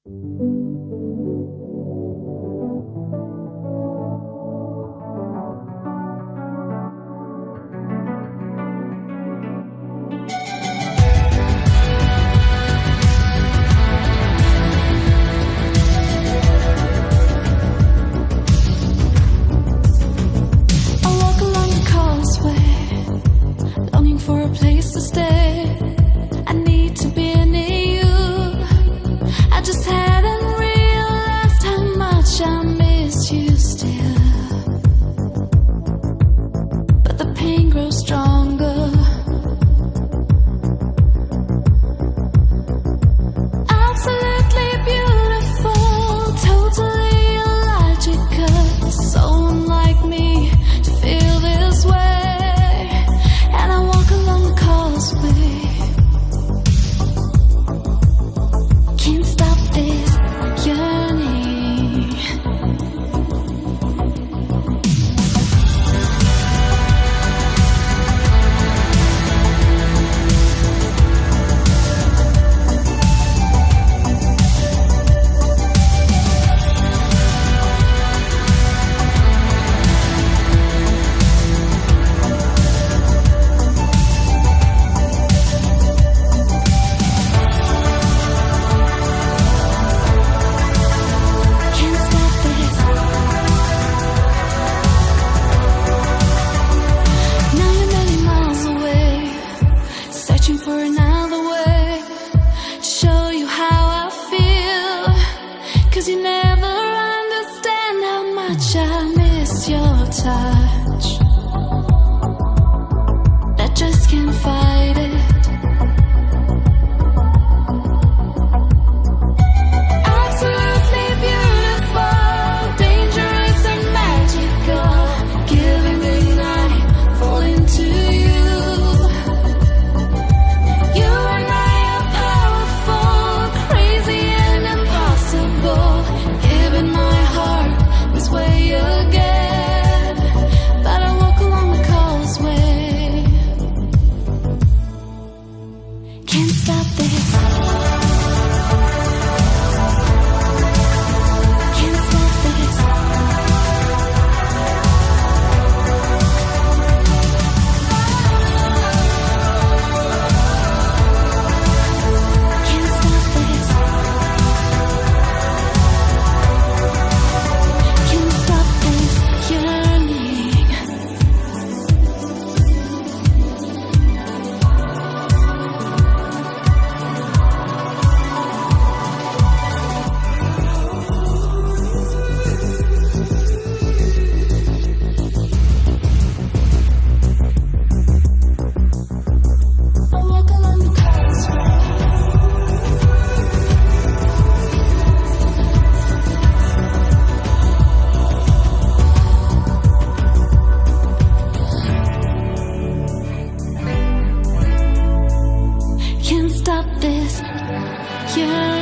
I walk along the causeway, longing for a place to stay. I need to be near you. I just hadn't realized how much I miss you still. But the pain grows stronger. Absolutely beautiful, totally illogical. So unlike me to feel this way. And I walk along the causeway. Can't stop this yearning. Can't stop this. Now you're many miles away, searching for another way to show you how I feel. 'Cause you never understand how much I miss your touch. I just can't fight it. Absolutely beautiful, dangerous and magical, giving the night, falling to you. You and I are powerful, crazy and impossible, giving my heart this way again. But I walk along the causeway. Can't stop this. Can't stop this. Can't stop this. Can't stop this yearning. I walk along the causeway. Can't stop this yearning.